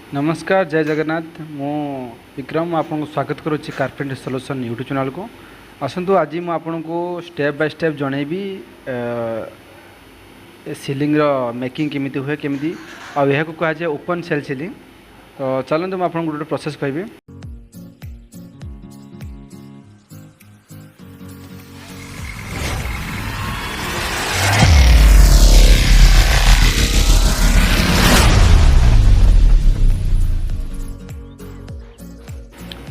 ନମସ୍କାର, ଜୟ ଜଗନ୍ନାଥ। ମୁଁ ବିକ୍ରମ, ମୁଁ ଆପଣଙ୍କୁ ସ୍ୱାଗତ କରୁଛି କାର୍ପେଣ୍ଟର ସଲ୍ୟୁସନ୍ ୟୁଟ୍ୟୁବ୍ ଚ୍ୟାନେଲ୍କୁ। ଆସନ୍ତୁ, ଆଜି ମୁଁ ଆପଣଙ୍କୁ ଷ୍ଟେପ୍ ବାଇ ଷ୍ଟେପ୍ ଜଣେଇବି ଏ ସିଲିଂର ମେକିଂ କେମିତି ହୁଏ, କେମିତି, ଆଉ ଏହାକୁ କୁହାଯାଏ ଓପନ୍ ସେଲ୍ ସିଲିଂ। ତ ଚାଲନ୍ତୁ, ମୁଁ ଆପଣଙ୍କୁ ଗୋଟେ ଗୋଟେ ପ୍ରୋସେସ୍ କହିବି।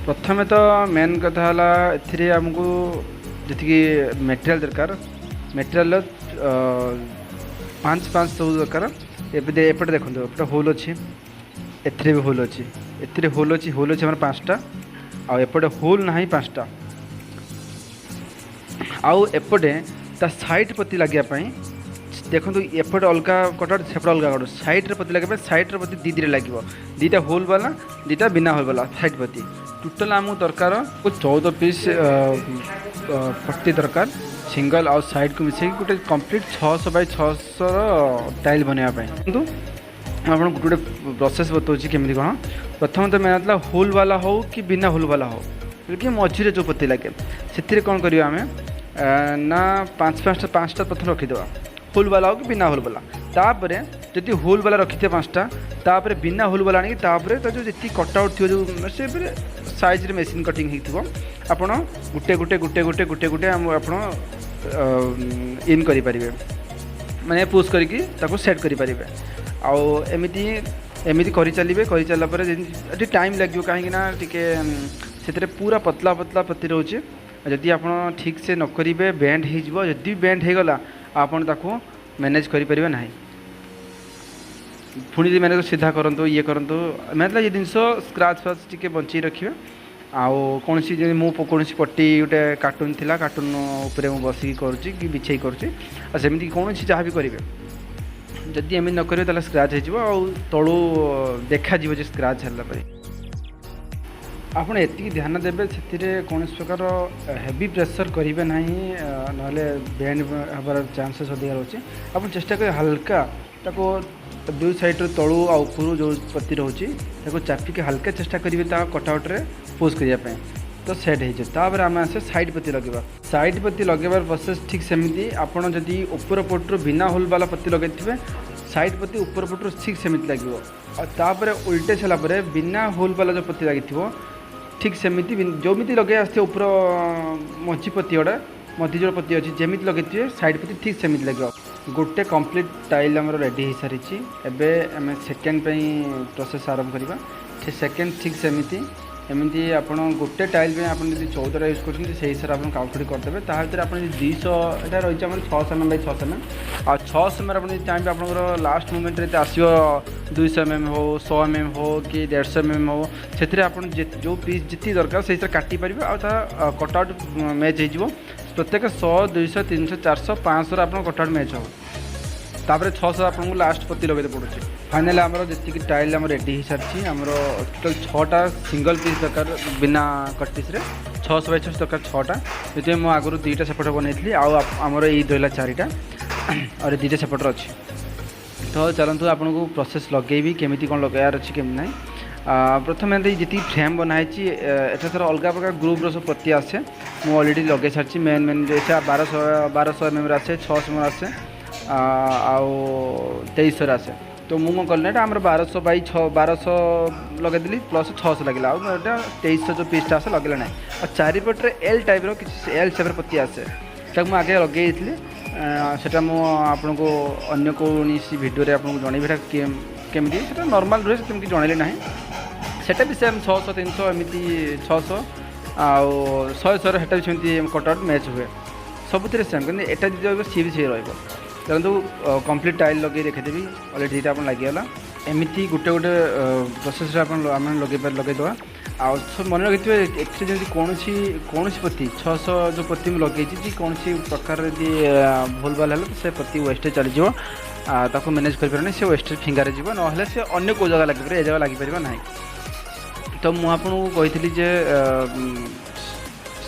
ପ୍ରଥମେ ତ ମେନ୍ କଥା ହେଲା, ଏଥିରେ ଆମକୁ ଯେତିକି ମେଟେରିଆଲ୍ ଦରକାର, ମେଟେରିଆଲ୍ର ପାଞ୍ଚ ପାଞ୍ଚ ସବୁ ଦରକାର। ଏବେ ଏପଟେ ଦେଖନ୍ତୁ, ଏପଟେ ହୋଲ୍ ଅଛି, ଏଥିରେ ବି ହୋଲ୍ ଅଛି, ଏଥିରେ ହୋଲ୍ ଅଛି। ହୋଲ୍ ଅଛି ଆମର ପାଞ୍ଚଟା, ଆଉ ଏପଟେ ହୋଲ୍ ନାହିଁ ପାଞ୍ଚଟା। ଆଉ ଏପଟେ ତା ସାଇଡ଼୍ ପତି ଲାଗିବା ପାଇଁ, ଦେଖନ୍ତୁ, ଏପଟେ ଅଲଗା କଟର, ସେପଟେ ଅଲଗା କଟର। ସାଇଡ଼୍ରେ ପତି ଲାଗିବା ପାଇଁ ସାଇଡ଼୍ରେ ପତି ଦୁଇ ଦୁଇଟା ଲାଗିବ, ଦୁଇଟା ହୋଲ୍ ବାଲା, ଦୁଇଟା ବିନା ହୋଲ୍ ବାଲା ସାଇଡ଼୍ ପତି। ଟୋଟାଲ୍ ଆମକୁ ଦରକାର 14 ପିସ୍ ପଟି ଦରକାର, ସିଙ୍ଗଲ୍ ଆଉ ସାଇଡ଼୍କୁ ମିଶେଇକି ଗୋଟେ କମ୍ପ୍ଲିଟ୍ 600 ବାଇ 600ର ଟାଇଲ୍ ବନେଇବା ପାଇଁ। କିନ୍ତୁ ମୁଁ ଆପଣଙ୍କୁ ଗୋଟେ ଗୋଟେ ପ୍ରୋସେସ୍ ବତାଉଛି କେମିତି କ'ଣ। ପ୍ରଥମେ ତ ମେନ୍ ଥିଲା, ହୋଲ୍ ବାଲା ହଉ କି ବିନା ହୋଲ୍ ବାଲା ହଉ କି ମଝିରେ ଯେଉଁ ପତି ଲାଗେ, ସେଥିରେ କ'ଣ କରିବା ଆମେ ନା ପାଞ୍ଚ ପାଞ୍ଚଟା ପାଞ୍ଚଟା ପ୍ରଥମେ ରଖିଦେବା, ହୋଲ୍ ବାଲା ହଉ କି ବିନା ହୋଲ୍ ବାଲା। ତାପରେ ଯଦି ହୋଲ୍ ବାଲା ରଖିଥିବେ ପାଞ୍ଚଟା, ତାପରେ ବିନା ହୋଲ୍ ବାଲା ଆଣିକି ତାପରେ ତା ଯେଉଁ ଯେତିକି କଟ୍ ଆଉଟ୍ ଥିବ, ଯେଉଁ ସେ ସାଇଜ୍ରେ ମେସିନ୍ କଟିଂ ହେଇଥିବ, ଆପଣ ଗୋଟେ ଗୋଟେ ଗୋଟେ ଗୋଟେ ଗୋଟେ ଗୋଟେ ଆମ ଆପଣ ଇନ୍ କରିପାରିବେ, ମାନେ ପୁସ୍ କରିକି ତାକୁ ସେଟ୍ କରିପାରିବେ। ଆଉ ଏମିତି ଏମିତି କରିଚାଲିବେ। କରିଚାଲିଲା ପରେ ଏଠି ଟାଇମ୍ ଲାଗିବ, କାହିଁକି ନା ଟିକେ ସେଥିରେ ପୁରା ପତଲା ପତଲା ପତି ରହୁଛି। ଯଦି ଆପଣ ଠିକ୍ ସେ ନ କରିବେ, ବେଣ୍ଡ ହେଇଯିବ। ଯଦି ବେଣ୍ଡ ହେଇଗଲା, ଆପଣ ତାକୁ ମ୍ୟାନେଜ୍ କରିପାରିବେ ନାହିଁ। ପୁଣି ଯଦି ମ୍ୟାନେଜ୍ ସିଧା କରନ୍ତୁ, ଇଏ କରନ୍ତୁ, ମେନ୍ ହେଲା ଏ ଜିନିଷ ସ୍କ୍ରାଚ୍ ଫ୍ରାଚ୍ ଟିକେ ବଞ୍ଚେଇ ରଖିବେ। ଆଉ କୌଣସି ଯଦି ମୁଁ କୌଣସି ପଟି ଗୋଟେ କାର୍ଟୁନ୍ ଥିଲା, କାର୍ଟୁନ୍ ଉପରେ ମୁଁ ବସିକି କରୁଛି କି ବିଛେଇ କରୁଛି, ଆଉ ସେମିତି କୌଣସି ଯାହା ବି କରିବେ, ଯଦି ଏମିତି ନ କରିବେ ତାହେଲେ ସ୍କ୍ରାଚ୍ ହେଇଯିବ ଆଉ ତଳୁ ଦେଖାଯିବ ଯେ ସ୍କ୍ରାଚ୍ ହେଲା ପରି। ଆପଣ ଏତିକି ଧ୍ୟାନ ଦେବେ, ସେଥିରେ କୌଣସି ପ୍ରକାର ହେଭି ପ୍ରେସର୍ କରିବେ ନାହିଁ, ନହେଲେ ବେଣ୍ଡ ହେବାର ଚାନ୍ସେସ୍ ଅଧିକା ରହୁଛି। ଆପଣ ଚେଷ୍ଟା କରିବେ ହାଲକା ତାକୁ ଦୁଇ ସାଇଡ଼୍ରୁ ତଳୁ ଆଉ ଉପରୁ ଯେଉଁ ପତି ରହୁଛି, ତାକୁ ଚାପିକି ହାଲକା ଚେଷ୍ଟା କରିବେ ତା କଟଆଉଟ୍ରେ ପୁସ୍ କରିବା ପାଇଁ, ତ ସେଟ୍ ହେଇଯିବ। ତାପରେ ଆମେ ଆସିବା ସାଇଡ଼୍ ପତି ଲଗେଇବା। ସାଇଡ଼୍ ପତି ଲଗେଇବାର ପ୍ରୋସେସ୍ ଠିକ୍ ସେମିତି। ଆପଣ ଯଦି ଉପର ପଟରୁ ବିନା ହୋଲ୍ ବାଲା ପତି ଲଗେଇଥିବେ, ସାଇଡ଼୍ ପତି ଉପର ପଟରୁ ଠିକ୍ ସେମିତି ଲାଗିବ। ଆଉ ତାପରେ ଉଲ୍ଟେଇ ସାରିଲା ପରେ ବିନା ହୋଲ୍ ବାଲା ଯେଉଁ ପତି ଲାଗିଥିବ, ଠିକ୍ ସେମିତି ଯେମିତି ଲଗେଇ ଆସିଥିବ, ଉପର ମଝି ପତି ଗୁଡ଼ା, ମଝି ଯେଉଁ ପତି ଅଛି, ଯେମିତି ଲଗେଇଥିବେ, ସାଇଡ଼୍ ପତି ଠିକ୍ ସେମିତି ଲାଗିବ। ଗୋଟେ କମ୍ପ୍ଲିଟ୍ ଟାଇଲ୍ ଆମର ରେଡ଼ି ହେଇସାରିଛି। ଏବେ ଆମେ ସେକେଣ୍ଡ ପାଇଁ ପ୍ରୋସେସ୍ ଆରମ୍ଭ କରିବା। ସେ ସେକେଣ୍ଡ ଠିକ୍ ସେମିତି। ଏମିତି ଆପଣ ଗୋଟେ ଟାଇଲ୍ ପାଇଁ ଆପଣ ଯଦି 14ଟା ୟୁଜ୍ କରୁଛନ୍ତି, ସେଇ ହିସାବରେ ଆପଣ କାଲକୁଲେଟ୍ କରିଦେବେ। ତା ଭିତରେ ଆପଣ ଯଦି 200, ଏଇଟା ରହିଛି ଆମର 600 M M Bai 600 M M. ଆଉ 600 ଏମ୍ ଆପଣ ଯଦି ଚାହିଁବେ, ଆପଣଙ୍କର ଲାଷ୍ଟ ମୁମେଣ୍ଟରେ ଏତେ ଆସିବ, 200 ଏମ୍ ଏମ୍ ହଉ, 100 ଏମ୍ ଏମ୍ ହଉ କି 150 ଏମ୍ ଏମ୍ ହଉ, ସେଥିରେ ଆପଣ ଯେଉଁ ପିସ୍ ଯେତିକି ଦରକାର ସେଇଥିରେ କାଟିପାରିବେ ଆଉ ତା କଟ୍ ଆଉଟ୍ ମ୍ୟାଚ୍ ହେଇଯିବ। ପ୍ରତ୍ୟେକ 100, 200, 300, 400, 500ର ଆପଣଙ୍କ କଟ୍ ଆଉଟ୍ ମ୍ୟାଚ୍ ହେବ। ତାପରେ 600 ଆପଣଙ୍କୁ ଲାଷ୍ଟ ପତି ଲଗେଇତେ ପଡ଼ୁଛି। ଫାଇନାଲି ଆମର ଯେତିକି ଟାଇଲ୍ ଆମର ରେଡ଼ି ହେଇସାରିଛି। ଆମର ଟୋଟାଲ୍ ଛଅଟା ସିଙ୍ଗଲ୍ ପିସ୍ ଦରକାର, ବିନା କଟ୍ ପିସ୍ରେ 600 ବାଇ 600 ଦରକାର ଛଅଟା। ସେଥିପାଇଁ ମୁଁ ଆଗରୁ ଦୁଇଟା ସେପଟେ ବନେଇଥିଲି, ଆଉ ଆମର ଏଇ ରହିଲା ଚାରିଟା, ଆଉ ଦୁଇଟା ସେପଟରେ ଅଛି। ତ ଚାଲନ୍ତୁ, ଆପଣଙ୍କୁ ପ୍ରୋସେସ୍ ଲଗେଇବି, କେମିତି କ'ଣ ଲଗାଇବାର ଅଛି, କେମିତି ନାହିଁ। ପ୍ରଥମେ ଏମିତି ଯେତିକି ଫ୍ରେମ୍ ବନା ହେଇଛି, ଏଟା ତାର ଅଲଗା ପ୍ରକାର ଗ୍ରୁପ୍ର ସବୁ ପତି ଆସେ। ମୁଁ ଅଲରେଡ଼ି ଲଗେଇ ସାରିଛି। ମେନ୍ ମେନ୍ ସେ 1200 ଏମ୍ଏମ୍ର ଆସେ, 600 ଏମ୍ ଆସେ, ଆଉ 2300ରେ ଆସେ। ତ ମୁଁ କ'ଣ କଲି ନା, ଏଇଟା ଆମର 1200 ବାଇ 6, 1200 ଲଗେଇଦେଲି, ପ୍ଲସ୍ 600 ଲାଗିଲା, ଆଉ ଏଇଟା 2300 ଯେଉଁ ପିସ୍ଟା ଆସେ ଲଗେଇଲା ନାହିଁ। ଆଉ ଚାରିପଟରେ ଏଲ୍ ଟାଇପ୍ର କିଛି ଏଲ୍ ସେପ୍ର ପତି ଆସେ, ତାକୁ ମୁଁ ଆଗେ ଲଗେଇ ଦେଇଥିଲି। ସେଟା ମୁଁ ଆପଣଙ୍କୁ ଅନ୍ୟ କୌଣସି ଭିଡ଼ିଓରେ ଆପଣଙ୍କୁ ଜଣେଇବି ସେଟା କେମିତି। ସେଟା ନର୍ମାଲ୍ ରୁହେ, ସେମିତି ଜଣେଇଲି ନାହିଁ। ସେଟା ବି ସେମ୍ 600, 300, ଏମିତି 600 ଆଉ 100 100ର, ସେଟା ବି ସେମିତି କଟ୍ ଆଉଟ୍ ମ୍ୟାଚ୍ ହୁଏ। ସବୁଥିରେ ସେମ୍, କିନ୍ତୁ ଏଟା ଯଦି ରହିବ, ସିଏ ବି ସିଏ ରହିବ। ଚାଲନ୍ତୁ, କମ୍ପ୍ଲିଟ୍ ଟାଇଲ୍ ଲଗେଇ ଦେଖେଇଦେବି। ଅଲରେଡ଼ି ଦୁଇଟା ଆପଣ ଲାଗିଗଲା। ଏମିତି ଗୋଟେ ଗୋଟେ ପ୍ରୋସେସ୍ରେ ଆପଣ ଆମେ ଲଗେଇଦେବା। ଆଉ ସବୁ ମନେ ରଖିଥିବେ, ଏଥିରେ ଯେମିତି କୌଣସି କୌଣସି ପତି, 600 ଯେଉଁ ପତି ମୁଁ ଲଗେଇଛି, କି କୌଣସି ପ୍ରକାର ଯଦି ଭୁଲ ଭାଲ ହେଲା, ତ ସେ ପତି ୱେଷ୍ଟରେ ଚାଲିଯିବ। ତାକୁ ମ୍ୟାନେଜ୍ କରିପାରିବନି, ସେ ୱେଷ୍ଟରେ ଫିଙ୍ଗାରେ ଯିବ, ନହେଲେ ସେ ଅନ୍ୟ କେଉଁ ଜାଗା ଲାଗିପାରିବ, ଏ ଜାଗା ଲାଗିପାରିବ ନାହିଁ। ତ ମୁଁ ଆପଣଙ୍କୁ କହିଥିଲି ଯେ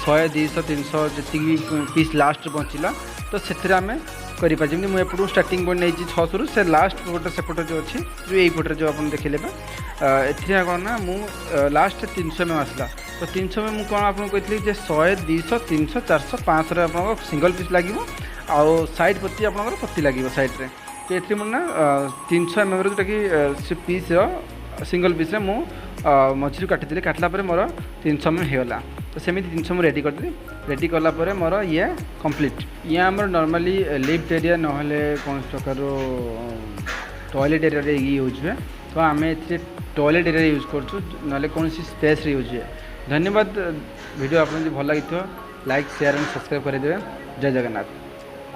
100, 200, 300 ଯେତିକି ପିସ୍ ଲାଷ୍ଟରେ ବଞ୍ଚିଲା, ତ ସେଥିରେ ଆମେ କରିପାରିବା। ଯେମିତି ମୁଁ ଏପଟୁ ଷ୍ଟାର୍ଟିଂ ପଏଣ୍ଟ ନେଇଛି 600ରୁ, ସେ ଲାଷ୍ଟ ଗୋଟେ ସେପଟେ ଯେଉଁ ଅଛି, ଯେଉଁ ଏଇପଟରେ ଯେଉଁ ଆପଣ ଦେଖିଲେ ଏବେ, ଏଥିରେ କ'ଣ ନା ମୁଁ ଲାଷ୍ଟ 300 ଏମ୍ ଆସିଲା। ତ 300 ଏମ୍ ମୁଁ କ'ଣ ଆପଣଙ୍କୁ କହିଥିଲି ଯେ 100, 200, 300, 400, 500ରେ ଆପଣଙ୍କ ସିଙ୍ଗଲ୍ ପିସ୍ ଲାଗିବ ଆଉ ସାଇଡ଼୍ ପତି ଆପଣଙ୍କର ପତି ଲାଗିବ ସାଇଡ଼୍ରେ। ତ ଏଥିରେ ମୁଁ ନା 300 ଏମ୍ଏମ୍ର ଯେଉଁଟାକି ସେ ପିସ୍ର ସିଙ୍ଗଲ୍ ପିସ୍ରେ ମୁଁ ମଝିରୁ କାଟିଦେଲି। କାଟିଲା ପରେ ମୋର 300 ଏମ୍ ହେଇଗଲା। ତ ସେମିତି ଜିନିଷ ମୁଁ ରେଡ଼ି କରିଦେଲି। ରେଡ଼ି କଲା ପରେ ମୋର ଇଏ କମ୍ପ୍ଲିଟ୍। ଇଏ ଆମର ନର୍ମାଲି ଲିଫ୍ଟ ଏରିଆ ନହେଲେ କୌଣସି ପ୍ରକାର ଟଏଲେଟ୍ ଏରିଆରେ ଇଏ ୟୁଜ୍ ହୁଏ। ତ ଆମେ ଏଥିରେ ଟଏଲେଟ୍ ଏରିଆରେ ୟୁଜ୍ କରୁଛୁ, ନହେଲେ କୌଣସି ସ୍ପେସ୍ରେ ୟୁଜ୍ ହୁଏ। ଧନ୍ୟବାଦ। ଭିଡ଼ିଓ ଆପଣଙ୍କୁ ଯଦି ଭଲ ଲାଗିଥିବ, ଲାଇକ୍, ସେୟାର ଆଣ୍ଡ ସବସ୍କ୍ରାଇବ୍ କରିଦେବେ। ଜୟ ଜଗନ୍ନାଥ।